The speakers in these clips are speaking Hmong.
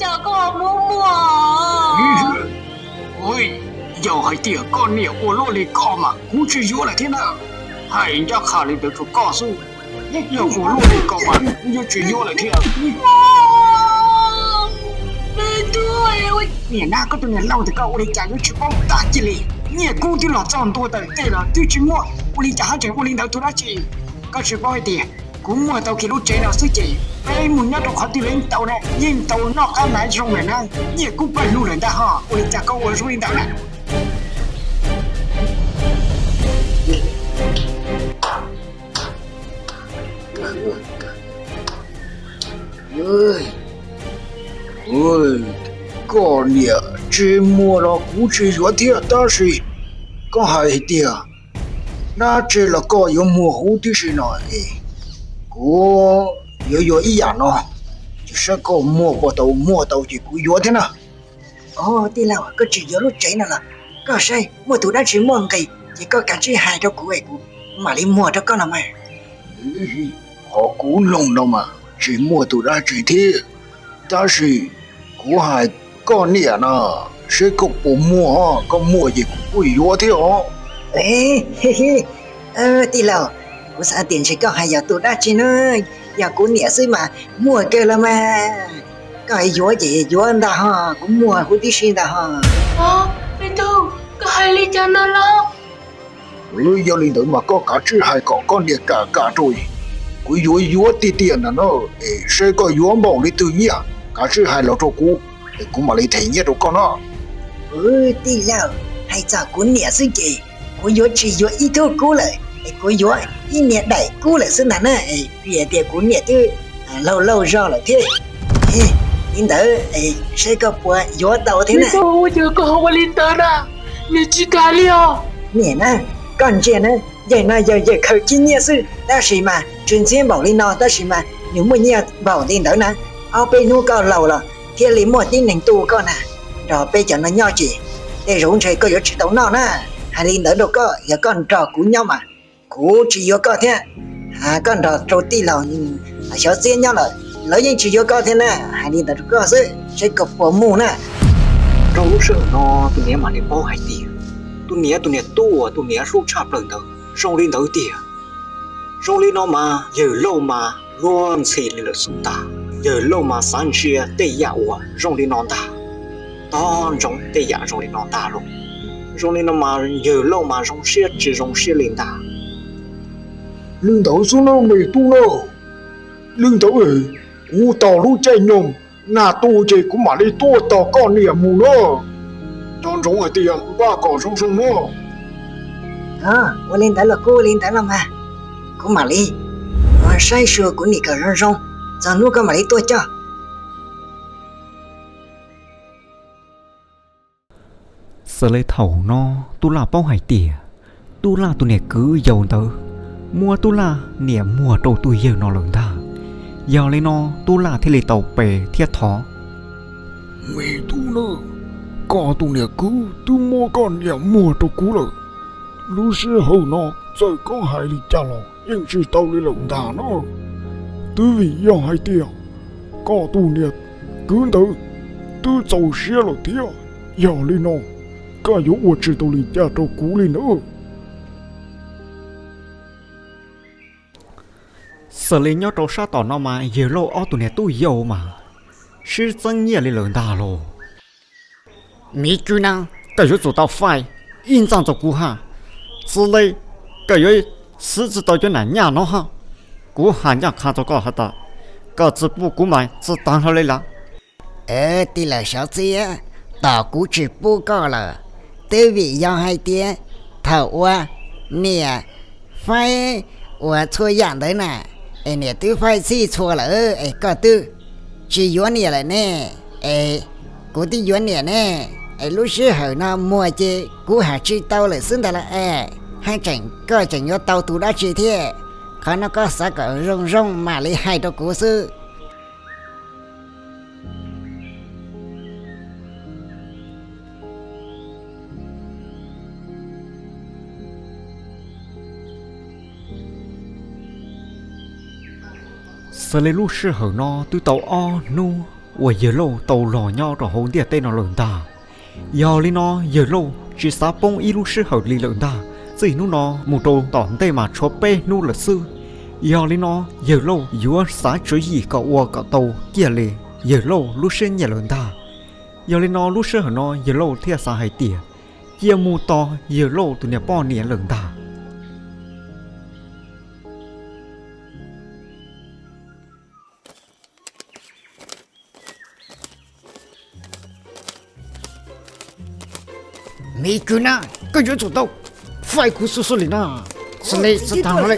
Cas koj muab muag? Yog hais tias koj niam ua luaj li koj mas kuv tsis yuav lawm thiab na. Hais ncaj qha li ntawd rau koj xwb, yog ua luaj li koj mas kuv yuav tsis yuav lawm thiab. Niam na, koj tus niam laus ntawm koj ua li cas yuav tsis paub tag cia li? Nyiaj kub twb los txog ntua tawm tej los twb tsis muaj, ua li cas haj tseem ua li ntawd tus dab tsi? Koj tsis paub hais tias kuv muag tau kiag lub tsev no xwb ces peb mus nyob rau qhov twg los yeej tau na, yeej tau noj qab hnav zoo lawm na. Nyiaj kub pawg lug lawm ntag ho, ua li cas koj ua zoo li ntawd na? Koj niam tsis muag los kuv tsis yuav thiab, tab sis koj hais tias dab tsi los koj yuav muag huv tib si no es kuv yuav yuav ib yam no, ces saib koj muag puas tau, muag tau ces kuv yuav thiab na. Tij laug, koj tsis yuav lub tsev no los koj saib muaj tus dab tsi muaj nqis ces koj kav tsij hais rau kuv es kuv mam li muag rau koj no mas. Qhov kuv mloog no mas tsis muaj tus dab tsi thiab, tab sis kuv hais koj niam no, seb koj puas muag, koj muag ces kuv kuj yuav thiab os. Tij laug, kuv xav tias ntshe koj hais yog tus dab tsi na, yog kuv niam xwb mas muag kawg los mas. Koj hais yuav ces yuav ntag ho, kuv muag huv tib si ntag ho. Peb tug, koj hais li cas no los? Yog li ntawd mas koj kav tsij hais kom koj niam kam kam rau, kuv yuav yuav tiag tiag ntag na. Es seb koj yuav npaum li twg nyiaj, kav tsij hais los rau kuv, es kuv mam li them nyiaj rau koj no. Tij laug, hais txog kuv niam xwb ces kuv yuav tsis yuav ib tug kub lawm, es kuv yuav ib niag daim kub lawm xwb ntag na. Vim tias kuv niam twb laug laug zog lawm thiab. Li ntawd seb koj puas yuav tau thiab na. Ua cas koj ho ua li ntawd na? Nws tsis kam li os. Niam na, koj ntsia na, yawg no yog yawg khaws cib nyiaj xwb, tab sis mas tsis ntxhiab npaum li no, tab sis mas nws muaj nyiaj npaum li ntawd na. Ob peb hnub koj laus los thiaj li muaj tib neeg tu koj na. Nrog peb cov no nyob ces tej zaum ntshe koj yuav tsis tau noj na. Hais li ntawd rau koj, yog koj nrog kuv nyob mas kuv tsis yuav koj thiab. Koj nrog rau tij laug xyov txiab nyob lawm, lawv yeej tsis yuav koj thiab na. Hais li ntawd rau koj xwb, seb koj puas mus na. Rau lub sij hawm no tus niam mam li paub hais tias tus niam, tus niam tub uas tus niam hlub tshaj plaws ntawd zoo li ntawd tiag. Zoo li no mas yawg Lauj mas luag ntxhi li lawm xwb ntag. Yawg Lauj mas xav ntsia tej yam uas zoo li no ntag, tos ntsoov tej yam zoo li no ntag lauj. Zoo li no mas yawg Lauj mas zoo siab tsis zoo siab li ntag. Li ntawd xwb na me tub na, li ntawd kuv tos lub caij nyoog nag tu ces kuv mam li tuaj tos koj niam mus na. Tos ntsoov hais tias npaj kom zoo zoo na. Ua li ntawd los kuj ua li ntawd los mas, kuv mam li mus saib xyuas kuv niam kom zoo zoo, txog hnub koj mam li tuaj coj. Xws li thaum no Tub Laj paub hais tias Tub Laj tus niam kwv yau ntawd muab Tub Laj niam muag rau tus yawg no lawm ntag. Yog li no Tub Laj thiaj li tau pe thiab thov. Me tub na, koj tus niam kwv twb muab koj niam muag rau kuv lawm. Lub sij hawm no txawm koj hais li cas los yeej tsis tau li lawm ntag na. Twb vim yog hais tias koj tus niam kwv ntawd twb txaus siab lawm thiab. Yog li no koj yuav ua tsis tau li cas rau kuv li na. Xws li nyob rau sab tom no mas yawg Lauj ob tug niam tub yau mas sib txeeb nyiaj li lawm ntag lauj. Miv Tswb na, koj yuav tsum tau faij ib ntxaaj rau kuv ha. Txij li koj yuav xwb tsis tau cov nam nyaj no ha. Kuv hais ncaj qha rau koj has tas, koj tsis pub kuv mas tsis tag hlo li lawm. Tij laug Xyov Txiab, tos kuv tsis pub koj lawm, twb vim yog hais tias thaum uas niam faib uas txhua yam ntawd na, es niam twb faib txhij txhua lawm es koj twb tsis yuav niam lawm ne, es kuv twb yuav niam ne, es lub sij hawm no muag ces kuv hais tsis tau lawm xwb ntag lauj es, haj tseem koj tseem yuav tau tus dab tsi thiab? Qhov no koj xav kom zoo zoo mam li hais rau kuv xwb. Xws li lub sij hawm no twb tau ob hnub uas yawg Lauj tau los nyob rau hauv ntiaj teb no lawm ntag. Yog li no yawg Lauj tsis xav poob ib lub sij hawm li lawm ntag. Txij hnub no mus rau tom ntej mas tshuav peb hnub lawm xwb. Yog li no yawg Lauj yuav xav tswv yim kom ua kom tau kiag li yawg Lauj lub siab nyiam lawm ntag. Yog li no lub sij hawm no yawg Lauj thiaj xav hais tias cia mus tos yawg Lauj tus niam poj niam lawm ntag. Me kwv na, koj yuav tsum tau faib kuv xub xub li no. Xws li xwb tag no li.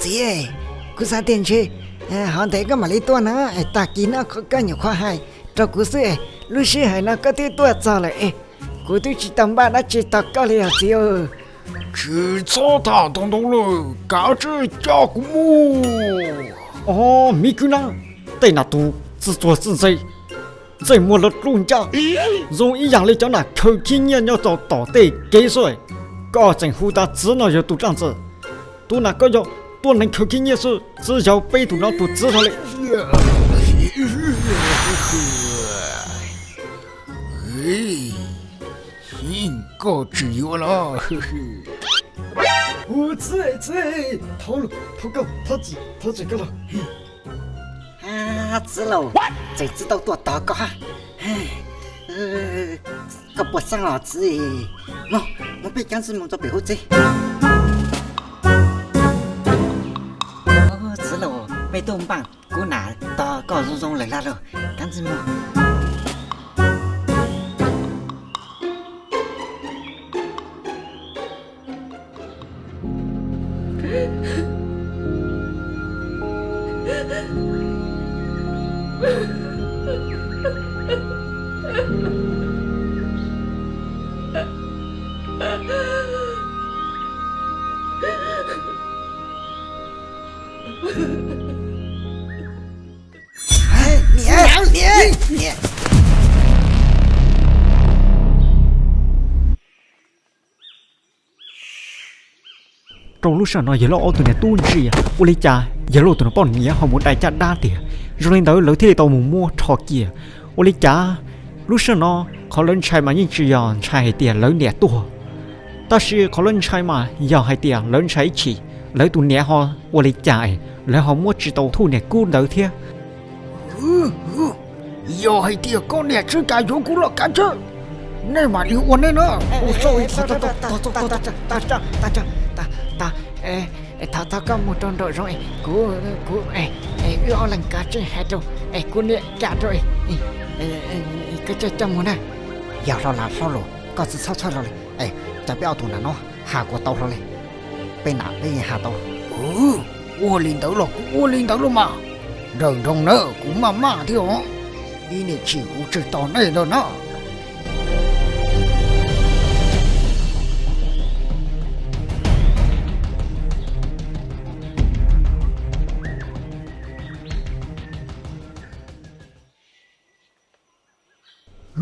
Txiv, kuv xav tias ntshe hov ntev koj mam li tuaj na, tag kis no koj nyuam qhuav hais rau kuv xwb, lub sij hawm no koj twb tuaj txog lawm, kuv twb tsis tau npaj dab tsi tos koj li os txiv. Tsis txhob tham tau ntau lawm, kav tsij coj kuv mus. Os, me kwv na, tej nas tus txwj txuag txwj ntse, ntsej muag loj dlub ncaj, zoo ib yam li cov nas khaws khib nyiaj nyob rau tom tej kev xwb. Koj tseem hu tas txiv no yog tus daj ntxwg. Tus nas koj yog tuaj neev khaws khib nyiaj xwb, txiv yog peb tus no tus txiv hlo li. Koj tsis yuav los? Txiv, txiv, thov koj, thov txim, thov txim koj los. Txiv laus, tseem tsis tau tuaj tos koj. Koj puas xeeb los txiv? Mus, mus peb cab ntxiv mus rau pem hauv tsev. Txiv laus, peb tub npaaj, kuv nam tos koj zoo zoo lawm lag lug, cab ntxiv mus. Rau lub sij hawm no yawg Lauj ob tug niam tub ntsia ua li cas yawg Lauj tus niam poj niam ho mus dai caj dab tiag. Zoo li ntawd lawv thiaj li tau mus muab rho kiag. Ua li cas lub sij hawm no qhov lawv ntshai mas yeej tsis yog ntshai hais tias lawv niam tuag, tab sis qhov lawv ntshai mas yog hais tias lawv ntshai ib chim lawv tus niam ho ua li cas es lawv ho muab tsis tau thuj niam kub ntawd thiab. Yog hais tias koj niam tsis kam yuav kuv los kav tsij, nej mam li ua nej na. Thov koj mus rau nraum zoov, kuv, kuv, wb ob leeg kav tsij hais rau kuv niam kam rau, koj coj coj mus na. Yog hlo las hlo lus, koj tsis txhob txhawj hlo li, cas peb ob tug nam no has kuas tau hlo li. Peb nam peb yeej has tau. Ua li ntawd los kuv ua li ntawd los mas. Nrawm nroos na, kuv maj maj thiab os. Ib niam tsis kuv tseg tos nej ntag na.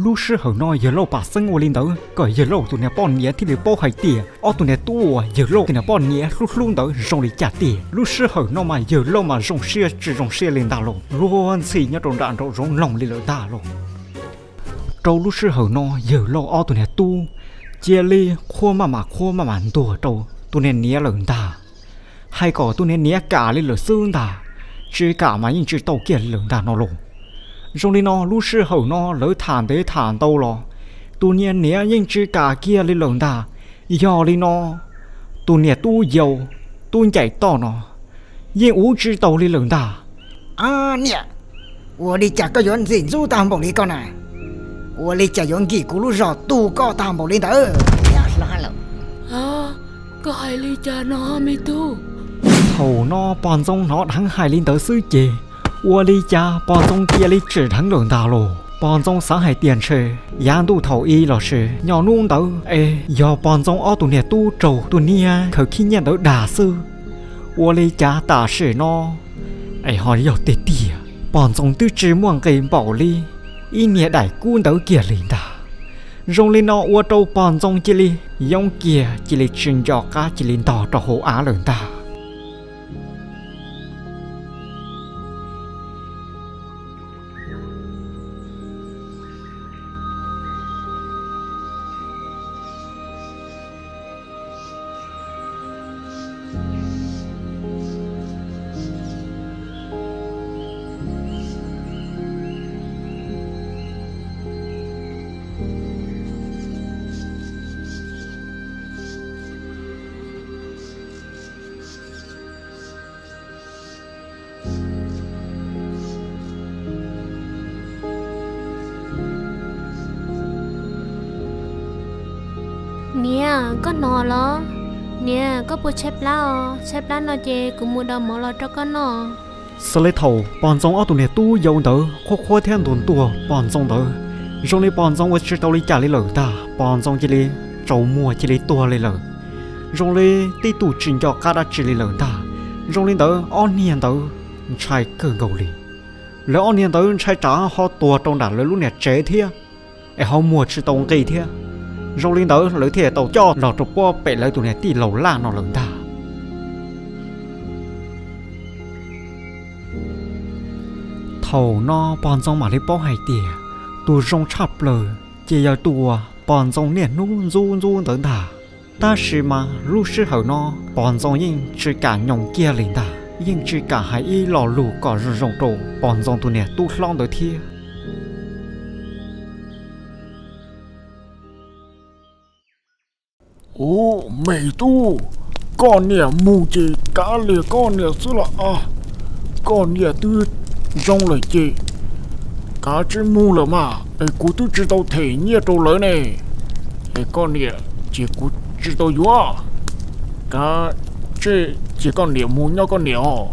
Lub sij hawm no yawg Lauj pam xeeb ua li ntawd kom yawg Lauj tus niam poj niam thiaj li paub hais tias ob tug niam tub uas yawg Lauj tus niam poj niam hlub hlub ntawd zoo li cas tiag. Lub sij hawm no mas yawg Lauj mas zoo siab tsis zoo siab li ntag lauj, luag ntxhi nyob rau nram nraum zoov loog li lawm ntag lauj. Rau lub sij hawm no yawg Lauj ob tug niam tub cia li qhuab maj mam qhuab maj mam ntuag rau tus niag niam lawm ntag. Hais kom tus niag niam kam li lawm xwb ntag, tsis kam mas yeej tsis tau kiag li lawm ntag no lauj. Zoo li no lub sij hawm no lawv tham ntev tham ntau los tus niag niam yeej tsis kam kiag li lawm ntag. Yog li no tus niam tub yau tub ncaim toj no yeej ua tsis tau li lawm ntag. Niam, ua li cas koj yuav ntxim ntxub tag npaum li ko na? Ua li cas yuav nkim kuv lub zog tu koj tag npaum li ntawd? Koj hais li cas no me tub? Thaum no pog Ntxoo hnov dheev hais li ntawd xwb ces ua li cas pog Ntxoo cia li tsim dheev lawm ntag lauj. Pog Ntxoo xav hais tias ntshe yav ntuj thaum i los sis nyob hnub ntawd es yog pog Ntxoo ob tug niag tub raug tus niag khaws khib nyiaj ntawd dag xwb. Ua li cas tam sim no es ho yog tiag tiag, pog Ntxoo twb tsis muaj nqis npaum li ib niag daim kub ntawd kiag li ntag. Zoo li no ua rau pog Ntxoo cia li yoob kiag, cia li tsis nco qab, cia li ntog rau hauv av lawm ntag. Niam, koj hnov los? Niam, koj puas tshaib plab os? Tshaib plab no ces kuv mus daus mov los rau koj noj. Xws li thaum pog Ntxoo ob tug niag tub yau ntawd qhuab qhuab thiab ntuas ntuas pog Ntxoo ntawd, zoo li pog Ntxoo ua tsis tau li cas li lawm ntag, pog Ntxoo cia li tsaus muag cia li tuag li lawm, zoo li tib tug tsis nco qab dab tsi li lawm ntag. Zoo li ntawd ob niag ntawd ntshai kawg nkaus li. Lawv ob niag ntawd ntshai tsam ho tuag rau nram lawv lub niam tsev thiab, es ho muag tsis tau nqi thiab. Zoo li ntawd lawv thiaj tau coj los rau puab pem lawv tus niam tij laus laj no lawm ntag. Thaum no pog Ntxoo mam li paub hais tias tus zoo tshaj plaws ces yog tus uas pog Ntxoo niaj hnub ntxub ntxub ntawd ntag. Tab sis mas lub sij hawm no pog Ntxoo yeej tsis kam nyoos kiag li ntag, yeej tsis kam hais ib lo lus kom zoo zoo rau pog Ntxoo tus niam tub hlob ntawd thiab. Ub, me tub, koj niam mus ces kav liam koj niam xwb los as. Koj niam twb zoo lawm ces kav tsij mus lawm mas, es kuv twb tsis tau them nyiaj rau lawv ne. Es koj niam ces kuv tsis tau yuav, kav tsij cia koj niam mus nyob koj niam os.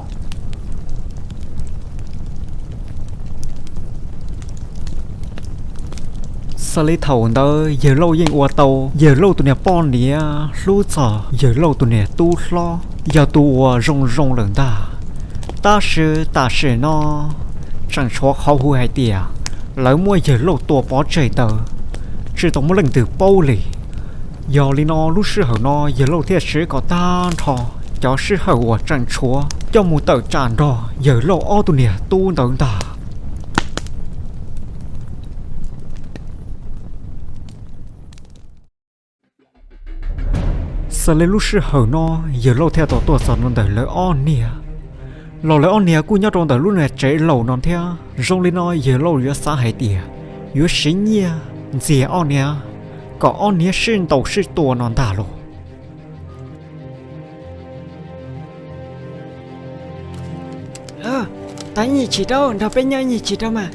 Xws li thaum ntawd yawg Lauj yeej ua tau yawg Lauj tus niam poj niam hlub txog yawg Lauj tus niam tub hlob yog tus uas zoo zoo lawm ntag. Tab sis tam sim no tseem tshuav qhov hu hais tias lawv muab yawg Lauj tua pov tseg ntawd tsis tau muaj leej twg paub li. Yog li no lub sij hawm no yawg Lauj thiaj siv kom tag nrho cov sij hawm uas tseem tshuav coj mus tawm tsam nrog yawg Lauj ob tug niag tub ntawd ntag. Xws li lub sij hawm no yawg Lauj thiaj tau tuaj txog rau ntawm lawv ob niag, los lawv ob niag kuj nyob rau ntawm lub niag tsev laus no thiab. Zoo li no yawg Lauj yuav xav hais tias yuav siv nyiaj ntxias ob niag kom ob niag sib ntaus sib tua no ntag lauj. Tau ib nyuag chim rau, nrog peb nyob ib nyuag chim rau mas.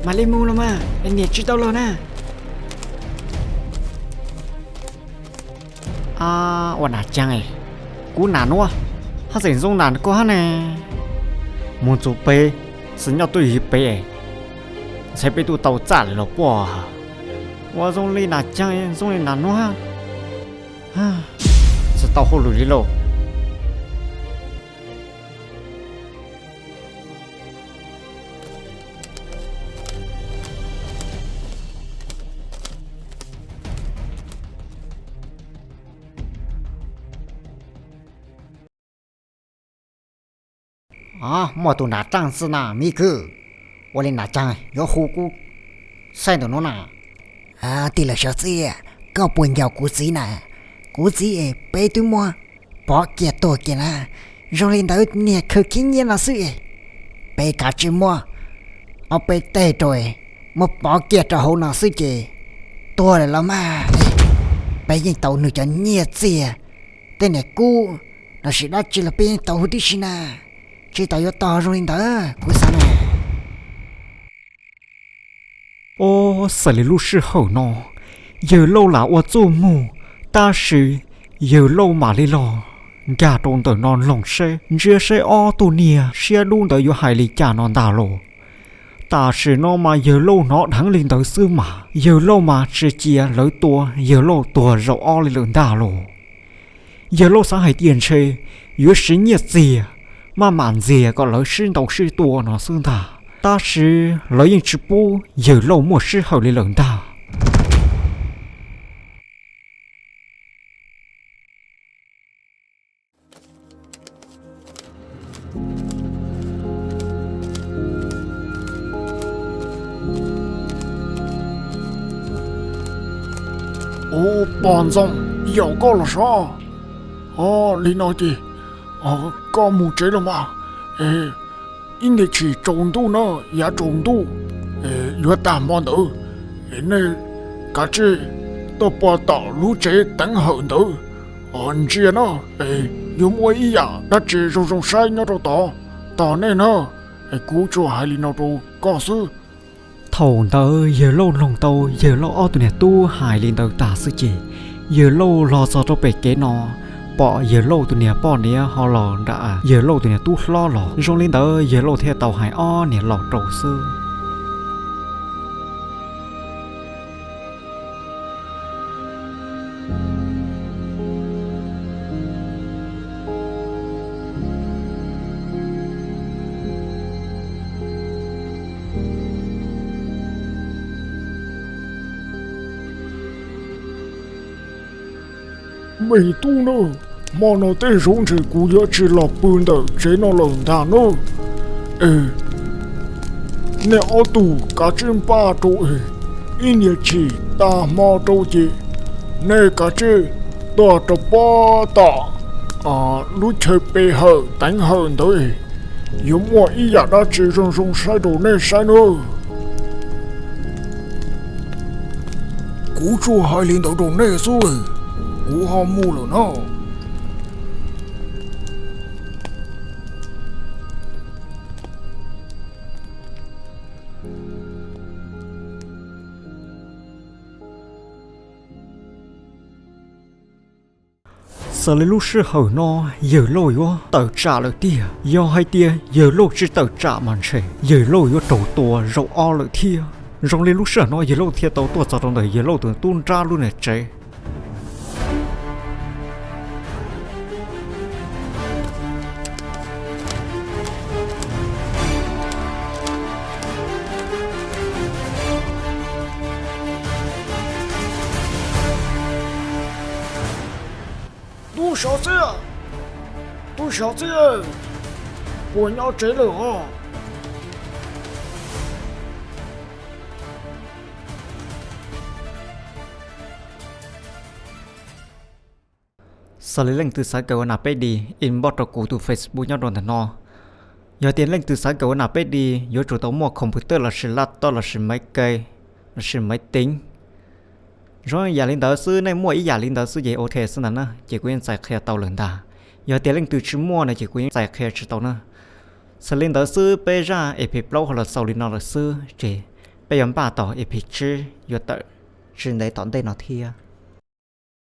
Mam li mus los mas, niam tsis tau los na. Ua Nas Caab, kuv Nas Nuab, haj tseem zoo Nas koj hab ne. Mus txug pem, tsi nyob tuaj yug pem, ntxhais peb tuaj tau txaj lawm los puaj. Ua zoo li Nas Caab, zoo li Nas Nuab, tsi tau hauj lwm li lauj. Muaj tus Nas Caab xwb na me kwv. Ua li Nas Caab yuav hu kuv saib ntawm nuav na. Tij laug Xyov Txwj, koj puas nco kuv txiv na? Kuv txiv es peb twb muab pov kiag tuag kiag na. Zoo li ntawd niag khaws khib nyiab no xwb es, peb kav tsij muab ob peb teg rau, muab pov kiag rau hauv no xwb ces tuag lawm los mas. Peb yeej tau nws cov nyiaj txiag, tej niag kub lossis dab tsi los peb yeej tau huv tib si na. Tsis tau yuav tog zoo li ntawd kuv xav na. Ob, xav li lub sij hawm no yawg Lauj lam ua txuj moog, tab sis yawg Lauj mam li los nkag rau ntawm no loog seb, ntsia seb ob tug niag siab dub ntawd yuav hais li cas no ntag lauj. Tam sim no mas yawg Lauj hnov dheev li ntawd xwb mas yawg Lauj mas tsis cia lawv tua yawg Lauj tuag zaum ob li lawm ntag lauj. Yawg Lauj xav hais tias ntshe yuav siv nyiaj txiag maj mam ntxias kom lawv sib ntaus sib tua no xwb ntag, tab sis lawv yeej tsis pub yawg Lauj muaj sij hawm li lawm ntag. Ub, pog Ntxoov, yaum koj los sav. Ov, li no ces koj mus tsev los mas. Ib nti tshis tsaus ntuj na, yav tsaus ntuj yuav tag hmo ntawd, nej kav tsij tuaj pov tom lub tsev teev hawm ntawd. Ntsia na, yuav muaj ib yam dab tsi zoo zoo saib nyob rau tod, tos nej na. Kuv tsuas hais li no rau koj xwb. Thaum ntawd yawg Lauj mloog tau yawg Lauj ob tug niag tub hais li ntawd tag xwb ces Yawg Lauj los txog rau pem kev no, pom Yawg Lauj tus niag poj niam ho los nram Yawg Lauj tus niag tub hlob los. Zoo li ntawd Yawg Lauj thiaj tau hais ob niag laus rau xwb. Me tub na, hmo no tej zaum ntshe kuv yuav tsis los pw ntawm tsev no lawm ntag na. Es nej ob tug kav tsij npaj rau es ib niag chim tag hmo rau ces nej kav tsij tuaj rau pob tom lub chaw pe hawm teev hawm ntawd es yuav muaj ib yam dab tsi zoo zoo saib rau nej saib nawb. Kuv tsuas hais li ntawd rau nej xwb, kuv ho mus lawm na. Xws li lub sij hawm no, Yawg Lauj yuav tawm tsam lawm tiag. Yog hais tias Yawg Lauj tsis tawm tsam mas ntshe Yawg Lauj yuav raug tua zaum ob lawm thiab. Zoo li lub sij hawm no Yawg Lauj thiaj tau tuaj txog rau ntawm Yawg Lauj tus tub nrab lub niag tsev. Tub Xov Xib, tub Xov Xib, puas nyob tsev lawm os? Xws li leej twg xav kawm ua nas peb D, inbox rau kuv tus Facebook nyob rau ntawm no. Yog tias leej twg xav kawm ua nas peb D yuav tsum tau muaj computer lossis laptop lossis máy cây lossis máy tính. Zoo yam li ntawd xwb, nej muaj ib yam li ntawd xwb ces ok xwb ntag na, ces kuv yeej txais qhia tau lawm ntag. Yog tias leej twg tsis muaj no ces kuv yeej txais qhia tsis tau na. Xws li ntawd xwb, peb zaj E P plaub ho los xaus li no lawm xwb, ces peb yuav npaj tos E P tsib yuav tawm tsis ntev tom ntej no thiab.